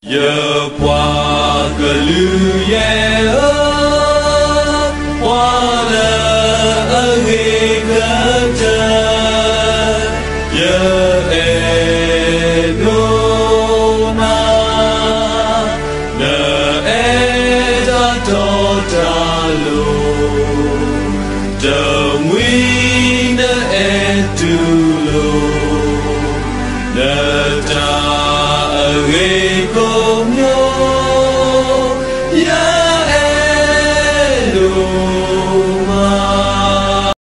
ယပှၤကလုာ်ယဲၢ်ဧၢ, ပှၤလၢအဂ့ၤကတၢၢ်, ယအဲၣ်ဒိးနၤ, နအဲၣ်တၢ်တီတၢ်လိၤ, တမှံၤနအဲၣ်တူၢ်လိာ် နတၢ်အဂ့ၤကိးမံၤ, ယအဲၣ်ဒိးမး.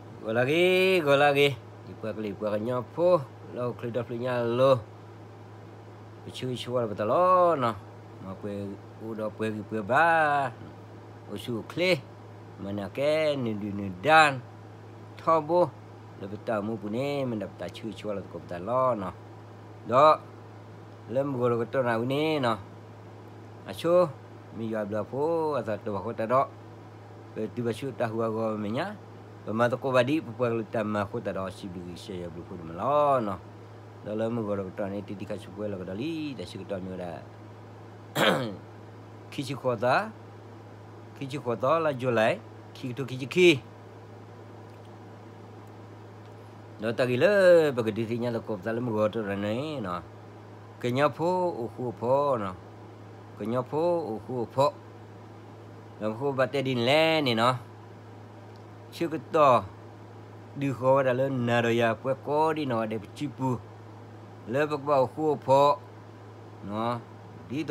ဂီၤလၢအဂ့ၤ, ဂီၤလၢအဂ့ၤ, ယပှၤကလုာ်ပှၤကညီဖိ လၢဟီၣ်ခိၣ်ချၢဒီဖျၢၣ်ညါအလိၤ, ပဆၢဂ့ၤဆၢဝါလၢပသးလီၤနီၤ. မ်ပှဲၤအိၣ်ဒီးပှဲၤဂံၢ်ပှဲၤဘါ, အိၣ်ဆူၣ်အိၣ်ချ့, မၤနၢၤကဲနုာ်ဒုၣ်နုာ်ဒါ ထီဘိ လၢပတၢ်အိၣ်မူပူၤန့ၣ် မ့ၢ်ဒၣ်ပတၢ်ဆၢဂ့ၤဆၢဝါလၢသကိးပသးလီၤနီၤ. ဒီး လၢမုၢ်ဂီၤတကတီၢ်နၤဝံၤန့ၣ်နီၤ, အဆိ မ့ၢ်ယွၤဘျုးအဖှိၣ်အသးတဘၣ်ဃိသတးဒီး ပတုၤဘၣ်ဆူတၢ်ဟးဂီၤမဲာ်ညါ, ပမၤသကိးဘၣ်ဒ်ပပှၤကလုာ်တၢ်မၤအဃိသတးဒီး စံးဘျုးကစၢ်ယွၤဘျုးဖှိၣ်ဒိၣ်မးလီၤနီၤ. ဒီးလၢမုၢ်ဂီၤတကတီၢ်န့ၣ် တံၤတံၤခါဆူပှဲၤလီၤကဒီးလံ, တၢ်ဆၢကတီၢ်မ့ၢ်ဝဲဒၣ် ခံဆံဃိးသီ, ခံဆံဃိးသီလါ July ခံကထိခံဆံခံ ဒီးတၢ်ဂ့ၢ်လၢပကဒုးသ့ၣ်ညါသကိးပသးလၢမုၢ်ဂီၤတကတီၢ်န့ၣ်နီၤ, ကညီဖိအိၣ်ဃူအိၣ်ဖိး, ကညီဖိအိၣ်ဃူအိၣ်ဖိး, ဒီးပဃိဘၣ်တဲဒ်န့ၣ်လဲၣ်န့ၣ်နီၤ, ဆၢကတီၢ် ဒုးဃီၤဝဲဒၣ်လၢနၤဒီးယၤပှၤကိးဒံနီၢ်ဂၤဒဲးပစုပူၤ, လၢပကဘၣ်အိၣ်ဃူအိၣ်ဖိး ဒ်သိးဒီး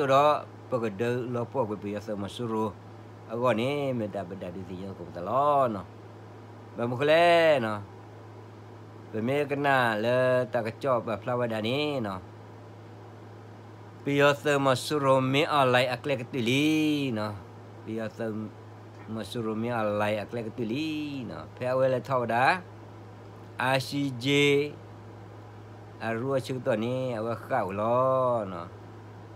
ပကဒုးလီၤပှီၢ်ကွံာ်ပယီၤသုးမီၤစိရိၤအဂီၢ်န့ၣ် မ့ၢ်တၢ်ပဒုးသ့ၣ်ညါသကိးပသးလီၤနီၤ. ဘၣ်မနုၤဃိလဲၣ်နီၤ, ပမ့ၢ်ကနၣ်လၢတၢ်ကစီၣ်ပာ်ဖျါဝဲဒၣ်န့ၣ်နီၤ, ပယီၤသုးမီၤစိရိၤမ့ၢ်အီၣ်လဲၣ်အကျဲကတၢၢ်လံနီၤ, ပယီၤသုးမီၤစိရိၤမ့ၢ်အီၣ်လဲၣ်အကျဲကတၢၢ်လံနီၤ, ဖဲအဝဲလဲၤထီၣ်ဝဲဒၣ် ICJ အရူအဆၢကတီၢ်န့ၣ် အဝဲဃၣ်ဝဲလီၤ.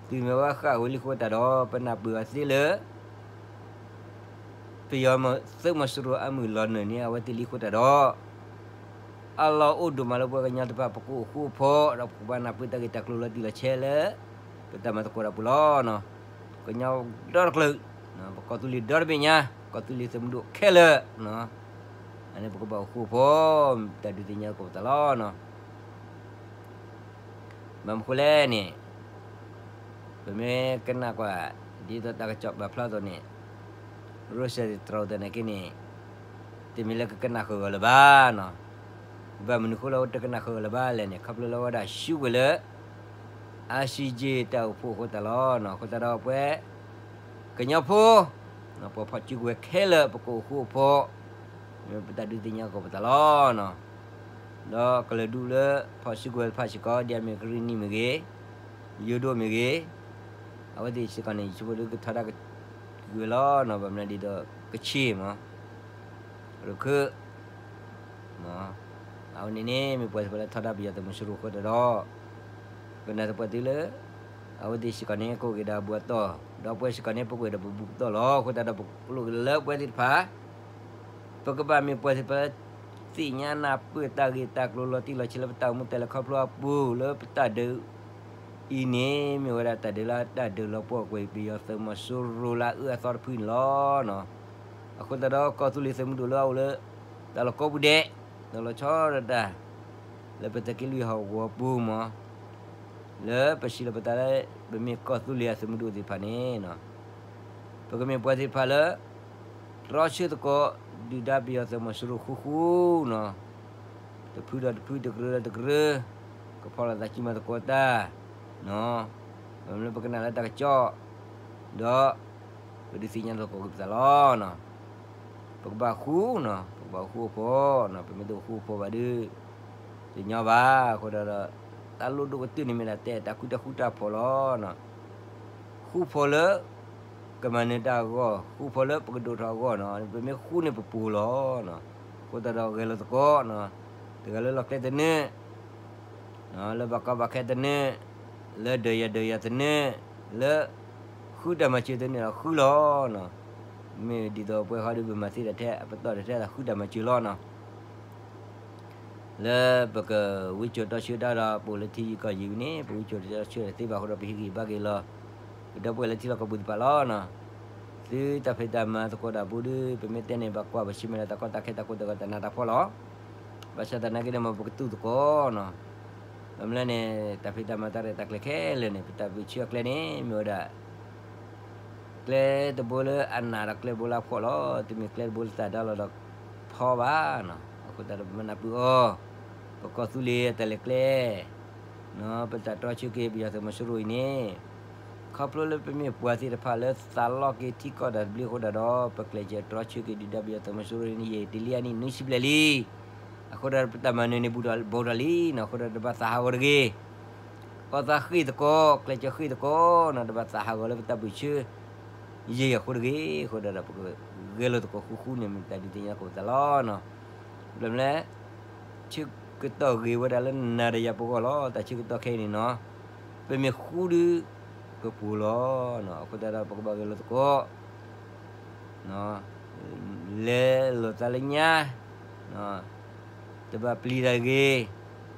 တုၤမ့ၢ်ဝဲဃၣ်ဝဲလံအဃိသတးဒီး ပနၢ်ပၢၢ်အီၤသ့လၢ ပယီၤသုးမီၤစိရိၤအမုၢ်လီၤနုာ်န့ၣ် အဝဲသ့ၣ်လံအဃိသတးဒီး အလီၢ်အိၣ်ဒိၣ်မးလၢပှၤကညီတဖၣ် ပကအိၣ်ဃူအိၣ်ဖိး ဒီးပကဘၣ်နၢ်ပၢၢ်တၢ်ဂ့ၢ်တၢ်ကျိၤလီၤတံၢ်လီၤဆဲးလၢ ပတၢ်မၤသကိးတၢ်ပူၤလီၤ. ကညီဒီတကလုာ်, ပကီၢ်သူလ့ၤဒီတဘ့ၣ်ညါ, ကီၢ်သူလ့ၤသုးမုၢ်ဒိၣ်ခဲလၢာ်, အန့ၣ်ပကဘၣ်အိၣ်ဃူအိၣ်ဖိး, တၢ်ဒုးသ့ၣ်ညါသကိးပသးလီၤ. ဘၣ်မနုၤဃိလဲၣ်န့ၣ်, ပမ့ၢ်ကနၣ်ကွၢ် ဒ်သိးတၢ်ကစီၣ်ပာ်ဖျါအသိးန့ၣ်, ရၢၡဲၣ်တြီသနာ်က့န့ၣ် တမ့ၢ်လၢကကနၣ်ဃုာ်အီၤလၢၤဘၣ်နီၤ. ဘၣ်မနုၤဃိလၢတကနၣ်ဃုာ်အီၤလၢၤဘၣ်လဲၣ်န့ၣ် ခီဖျိလၢဝဲဒၣ်ဆှၢကွံာ်လၢ ICJ တၢ်အိၣ်ဖှိၣ်အဃိသတးလီၤ. အဃိသတးဒီးပှၤ ကညီဖိ ပှၤဖီၣ်စုကဝဲၤခဲလၢာ် ပကအိၣ်ဃူအိၣ်ဖိး, မ့ၢ်ပတၢ်ဒုးသ့ၣ်ညါသကိးပသးလီၤ. ဒီးကလုာ်ဒူၣ်လၢဖီၣ်စုကဝဲၤတဖၣ်စ့ၢ်ကီး ဒ်အမ့ၢ်ကရံၣ်နံၣ်မ့ၢ်ဂ့ၤ, ယိၤဒိၣ်မ့ၢ်ဂ့ၤ, အဝဲသ့ၣ်စ့ၢ်ကီးန့ၣ် ယဆိကမိၣ်ဒုးကထီဒါက့ၤဝဲလီၤနီၤ. ဘၣ်မနုၤဒ်သိးကဆ့ၣ်မး ရခၢၣ် အဝဲန့ၣ်န့ၣ် မ့ၢ်ပှၤသ့ၣ်တဖၣ်လၢထီဒါပယီၤသုးမီၤစိရိၤအဃိသတးဒီး ပနာ်သပှၢ်သုလၢ အဝဲသ့ၣ်စ့ၢ်ကီးန့ၣ် ကအိၣ်က့ၤဒီးအဘူးအတီၢ်, ဒီးပဝဲစ့ၢ်ကီးန့ၣ် ပကအိၣ်ဒီးပဘူးပတီၢ်လီၤ. အဃိသတးဒီး ပလိၣ်က့ၤလၢပဝဲသ့ၣ်တဖၣ် ပကဘၣ်မ့ၢ်ပှၤသ့ၣ်တဖၣ်လၢ သ့ၣ်ညါနၢ်ပၢၢ်တၢ်ဂ့ၢ်တၢ်ကျိၤလီၤတံၢ်လီၤဆဲးလၢပတၢ်အိၣ်မူတၢ်လဲၤခီဖျိအပူၤ လၢပတၢ်ဒုးအံၤန့ၣ် မ့ၢ်ဝဲဒၣ်တၢ်ဒုးလၢတၢ်ဒုးလီၤပှီၢ်ကွံာ်ပယီၤသုးမီၤစိရိၤလၢအအၢအသီတဖုန့ၣ်လီၤ. အဃိသတးဒီးကီၢ်သူလ့ၤသုးမုၢ်ဒိၣ်လၢအအိၣ်လၢ တၢ်လီၢ်ကိးပူၤဒဲး ဒီးလီၤဆီဒၣ်တၢ် လၢပသုးက့လွံၢ်ဟီၣ်ကဝီၤပူၤမး လၢပစံးလီၤပသးလၢ ပမ့ၢ်ကီၢ်သူလ့ၤအသုးမုၢ်ဒိၣ်သ့ၣ်တဖၣ်န့ၣ် ပကမ့ၢ်ပှၤသ့ၣ်တဖၣ်လၢ တြီဆၢသကိး ဒုၣ်ဒါပယီၤသုးမီၤစိရိၤဃူဃူနီၤ, တဖုဒီးတဖု တကရၢဒီးတကရၢ ကဖီၣ်လိာ်သးစုမၤသကိးတၢ် ဘၣ်မနုၤလၢပကနၣ်လၢတၢ်ကစီၣ် ဒီး ပဒုးသ့ၣ်ညါသကိးက့ၤပသးလီၤ. ပကဘၣ်ဃူနီၤ, ပကဘၣ်ဃူအိၣ်ဖိးနီၤ, ပမ့ၢ်တအိၣ်ဃူအိၣ်ဖိးဘၣ်ဒီး တညီဘၣ်. အဃိဒီး တၢ်လိၣ်ဒိၣ်ကတၢၢ်န့ၣ်မ့ၢ်ဒၣ် တဲတၢ်ဃူတၢ်ဖိးလီၤ. ဃူဖိးလၢ ကမၤနၢၤတၢ်အဂီၢ်, ဃူဖိးလၢပကဒိၣ်ထီၣ်အဂီၢ်နီၤ, ပမ့ၢ်ဃူန့ၣ်ပပူၤလီၤ. အဃိသတးဒီးဂဲၤလိာ်သကိး, တဂၤလၢလီၢ်ကျဲသနၢၣ် လၢဘၣ်ကီဘၣ်ခဲသနၢၣ်, လၢဒၢးယၤဒၢးယၤသနၢၣ်, လၢ ဃုတၢ်မၤစၢၤသနၢၣ်ဒီးဃုလီၤ. မ့ၢ်ဒ်သိးပဝဲဃီဒီး ပမၤသ့တၢ်ထဲအပတီၢ်တထဲတၢ်ဃုတၢ်မၤစၢၤလီၤနီၤ. လၢပကဝံစိာ်တီဆှၢတၢ်ဒီး ပအိၣ်လၢထံယံၤကီၢ်ယံၤဝံၤန့ၣ် ပဝံစိာ်တီဆှၢတၢ်သ့ဘၣ်အဃိဒီး ပဟ့ၣ်ဂံၢ်ဘါက့ၤလီၤ ပဒီပုၢ်ဝဲၢ်လၢထံလီၢ်ကီၢ်ပူၤသ့ၣ်တဖၣ်လီၤနီၤ. သုတၢ်ဖံးတၢ်မၤသကိးတၢ်ပူၤဒီး ပမ့ၢ်တဲန့ၣ် ဘၣ်ကွၢ်ပဆၢၣ်မဲာ်ဒီးတၢ်ကီတၢ်ခဲတၢ်ကိၢ်တၢ်ဂီၤတၢ်နးတၢ်ဖှီၣ်လီၤ. ဘၣ်ဆၣ်သနာ်က့ဒီး မ်ပကတူၢ်သကိးနီၤ. ဘၣ်မနုၤလဲၣ်န့ၣ် တၢ်ဖံးတၢ်မၤတၢ်ရဲၣ်တၢ်ကျဲၤခဲလၢာ်န့ၣ် ပတၢ်ဘုးဆၢအကျဲန့ၣ် မ့ၢ်ဝဲဒၣ် ကျဲတဘိလၢအနးဒီးကျဲတဘိလၢအဖှီၣ်လီၤ. တမ့ၢ်ကျဲတဘိလၢသၣ်ဒါလီၤဒီးဖီဘၣ်နီၤ. အဃိသတးဒီး ပမၤနၢ်ပၢၢ်အီၤ ပကီၢ်သူလ့ၤအတၢ်လဲၤကျဲ ပတၢ်တြီဆၢက့ၤပယီၤသုးမီၤစိရိၤအံၤန့ၣ် ခီဖျိလၢပမ့ၢ်ပှၤသ့ၣ်တဖၣ်လၢသးလီက့ၤထံကီၢ်တၢ်သဘျ့အဃိသတးဒီး ပကျဲးစၢးတြီဆၢက့ၤဒုၣ်ဒါပယီၤသုးမီၤစိရိၤန့ၣ် ယဲၢ်တလံအနံၣ်နွံဆံဘျဲၣ်လံ. အဃိဒီးပတၢ်မၤနၢၤန့ၣ်ဘူးထီၣ်လံနီၤ. အဃိဒီးတဘၣ်သးဟးဂီၤတဂ့ၤ. အီၣ်သးဃ့ၢ်သကိး ကျဲးစၢးဃ့ၢ်သကိးနီၤ. တဘၣ်သးဟးဂီၤလၢပတၢ်ဘုးဆၢ ယဲၢ်အဃိတဂ့ၤ. အဃိဒီးပကဂဲၤလိာ်သကိးဃူဃူန့ၣ် မ့ၢ်တၢ်ဒုးသ့ၣ်ညါသကိးပသးလီၤနီၤ. ဘၣ်မနုၤလဲၣ် ဆၢကတီၢ်ဂ့ၤဝဲဒၣ်လၢနၤဒီးယၤပဂီၢ်လီၤ. တၢ်ဆၢကတီၢ်ခဲအံၤန့ၣ်နီၤ ပမ့ၢ်ဃူဒီး ကပူၤလီၤ. အဃိသတးဒီး ပကဘၣ်ဂဲၤလိာ်သကိး လဲၤလိာ်သးလၢညါ တဘၣ်ပျံၤတၢ်တဂ့ၤ.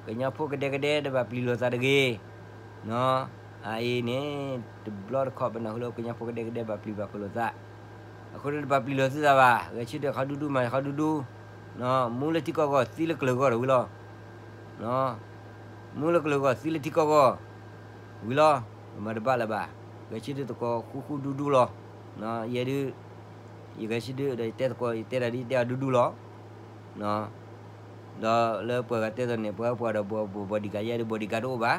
ကညီဖိကဒဲကဒဲ တဘၣ်ပျံၤလိာ်သးတဂ့ၤ. အအံၤန့ၣ် တဘျီတခီၣ် ပနၢ်ဟူလၢကညီဖိကဒဲကဒဲ ဘၣ်ပျံၤဘၣ်ဖုးလိာ်သး. အဃိဒီးတဘၣ်ပျံၤလိာ်သုသးဘၣ်. ဂဲၤဆၢထၢၣ်ခီဒူဒူ မၤခီဒူဒူ မူလၢထံကီၢ်ဂီၢ် သံလၢကလုာ်ဂီၢ်ဒီးဝံၤလီၤ. မူလၢကလုာ်ဂီၢ် သံလၢထံကီၢ်ဂီၢ် ဝံၤလီၤ. မၤတဘၣ်လၢၤဘၣ်. ဂဲၤဆၢထၢၣ်သကိးဃူဃူဒူဒူလီၤ. ယဲဒုး ယဂဲၤဆၢထၢၣ်ဒီးယတဲသကိး ယတဲတၢ်ဒ်ယတဲအီၤဒူဒူလီၤ. ဒီးလၢပှၤဂၤတဲသိးန့ၣ် ပှၤပှၤဒီးဘီဘီဒံကၤ ယဲဒုးဘီဒံကၤတအိၣ်ဘၣ်.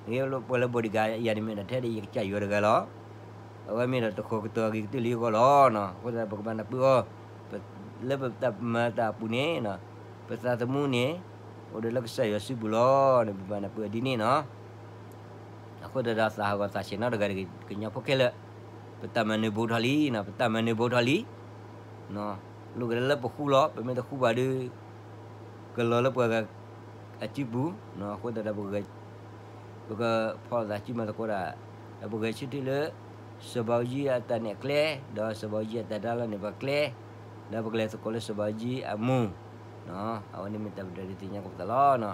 ဂ့ၤပှၤလၢဘီဒံကၤယၤန့ၣ်မ့ၢ်ဒၣ်ထဲဒီးယကစၢ်ယွၤတဂၤလီၤ. အဝဲမ့ၢ်ဒီးတဃီၤကတၢၢ်အဂ့ၤကတၢၢ်လံအဂီၢ်လီၤ. အဃိသတးပကဘၣ်နၢ်ပၢၢ်အီၤ လၢပတၢ်မၤတၢ်အပူၤန့ၣ် ပသးသမူန့ၣ် အိၣ်ဒီးလၢကစၢ်ယွၤစုပူၤလီၤန့ၣ် ပဘၣ်နၢ်ပၢၢ်အီၤဒ်န့ၣ်နီၤ. အဃိသတးဒီးသးဟးဂီၤသးဆဲးနီတဂၤတဂ့ၤ ကညီဖိခဲလၢာ်, ပတၢ်မၤနၢၤဘူးထီၣ်လံနီၤ, ပတၢ်မၤနၢၤဘူးထီၣ်လံ. လိၣ်က့ၤလၢပဃူလီၤ, ပမ့ၢ်တဃူဘၣ်ဒီး ကလီၤလၢပှၤဂၤအစုပူၤ, အဃိသတးဒီး ပကဖီၣ်သးစုမၤသကိးတၢ်, ဒီးပဂဲၤဆၢထၢၣ်လၢ စီၤဘးအူကၠံအတၢ်နဲၣ်ကျဲ, ဒီးစီၤဘးအူကၠံအတၢ်ဒါလီၤန့ၣ် ပကျဲ, ဒီးပကလဲၤသကိးလၢစီၤဘးအူကၠံအမူၢ်, အဝဲန့ၣ်မ့ၢ်တၢ်ပတြၢၤဒုးသ့ၣ်ညါကပသးလီၤ.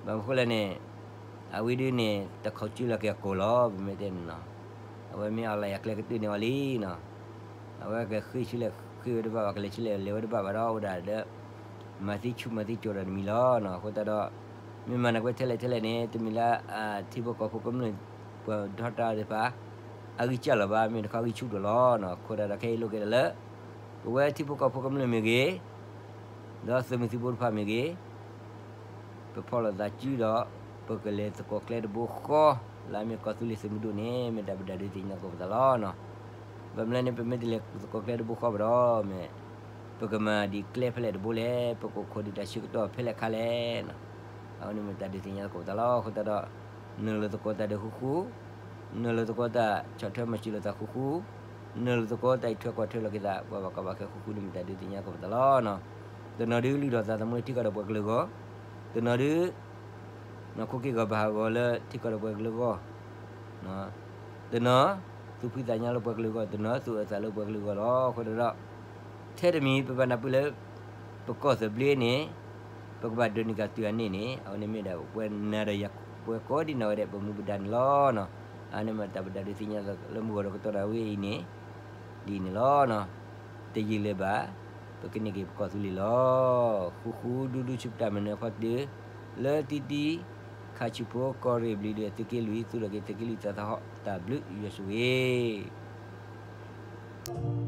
ဘၣ်မနုၤဃိလဲၣ်န့ၣ်, အဝဲဒုးန့ၣ် တၢ်ခီၣ်ကၠူလီၤက့ၤအကိာ်လီၤ, ပမ့ၢ်တဲန့ၣ်နီၤ, အဝဲမ့ၢ်အီၤလၢယၤကျဲကတၢၢ်န့ၢ်အီၤလံနီၤ, အဝဲကဃ့ၢ်ဆူလဲၣ်ဃ့ၢ်ဝဲတဘၣ်ဘၣ်, ကလဲၤဆူလဲၣ်လဲၤဝဲတဘၣ်ဘၣ်ဒီး အိၣ်ဒၣ်ဒီး မၤသံဆူၣ်မၤသံကၠီၤဒီးတမံၤလီၤ. အဃိသတးဒီး မ့ၢ်မၤနၢၤကွၢ်ထဲလဲၣ်ထဲလဲၣ်န့ၣ် တမ့ၢ်လၢအထံဖိကီၢ်ဖိကမျၢၢ် ပှၤဒီတၢ်သ့ၣ်တဖၣ် အဂံၢ်စၢ်လီၤဘၣ်, မ့ၢ်တခီဂံၢ်ဆူၣ်ဒိၣ်လီၤ. အဃိသတးဒီးခဲအံၤလိၣ်က့ၤဒၣ်လၢ ပဝဲထံဖိကီၢ်ဖိကမျၢၢ်မ့ၢ်ဂ့ၤ, ဒီးသုးမုၢ်သံၣ်ဘိတဖၣ်မ့ၢ်ဂ့ၤ, ပဖီၣ်လိာ်သးစုဒီး ပကလဲၤသကိးကျဲတဘိဃီ, လၢအမ့ၢ်ကီၢ်သူလ့ၤသုးမုၢ်ဒိၣ်န့ၣ် မ့ၢ်တၢ်ပတြၢၤဒုးသ့ၣ်ညါသကိးပသးလီၤ. ဘၣ်မနုၤလဲၣ်န့ၣ် ပမ့ၢ်တလဲၤသကိးကျဲတဘိဃီဘၣ်ဒီး မ့ၢ် ပကမၤဒံးကျဲဖဲလဲၣ်တဘိလဲၣ်, ပကအိၣ်ခိးဒံးတၢ်ဆၢကတီၢ်ဖဲလဲၣ်ခါလဲၣ်, အဝဲန့ၣ်မ့ၢ်တၢ်ဒုးသ့ၣ်ညါသကိးပသးလီၤ. အဃိသတးဒီး နုာ်လီၤသကိးတၢ်ဒုးဃူဃူ, နုာ်လီၤသကိးတၢ်ဆီၣ်ထွဲမၤစၢၤလိာ်သးဃူဃူ, နုာ်လီၤသကိးတၢ်အံးထွဲကွၢ်ထွဲလိာ်က့ၤသး ပှၤဘၣ်ကီဘၣ်ခဲဃူဃူန့ၣ် မ့ၢ်တၢ်ဒုးသ့ၣ်ညါသကိးပသးလီၤ. တနီၤဒုးလုၢ်ထီၣ်သးသမူလၢထံကီၢ်ဒီးပှၤကလုာ်အဂီၢ်, တနီၤဒုး နီၢ်ခိက့ၢ်ဂီၤဘၣ်ဟးဂီၤလၢထံကီၢ်ဒီးပှၤကလုာ်အဂီၢ်, တနီၤ သူၣ်ဖှံသးညီလၢပှၤကလုာ်အဂီၢ်, တနီၤသူၣ်အၢသးလၢပှၤကလုာ်အဂီၢ်လီၤ. အဃိသတးဒီး ထဲတမံၤ ပဘၣ်နၢ်ပၢၢ်လၢ ပကီၢ်သဘျ့န့ၣ် ပကဘၣ်ဒိးန့ၢ်က့ၤတုၤအန့ၣ်န့ၣ် အဝဲန့ၣ်မ့ၢ်ဒၣ်ပဝဲနၤဒီးယၤ ပဝဲကိးဒံးနီၢ်ဂၤဒဲး ပမူပဒါန့ၣ်လီၤ. အဝဲန့ၣ်မ့ၢ်တၢ်ပတြၢၤဒုးသ့ၣ်ညါလၢမုၢ်ဂီၤဒီးကတီၢ်ဒၣ်ဝဲအံၤန့ၣ် ဒ်န့ၣ်လီၤ. တယံာ်လၢၤဘၣ် ပကန့ၢ်က့ၤပကီၢ်သူလ့ၤလီၤ. ဃူဃူဒူဒူဆူပတၢ်မၤနၢၤအဖီတၢၢ် လၢတံတံ ခါဆူဖိကီၢ်ရ့ၣ်ဘျံၤဒုး သုးက့လွံၢ် သူၣ်ထီၣ်က့ၤသုးက့လွံၢ်သးသဟီၣ် တၢ်ဘျုးယွၤဆိၣ်ဂ့ၤ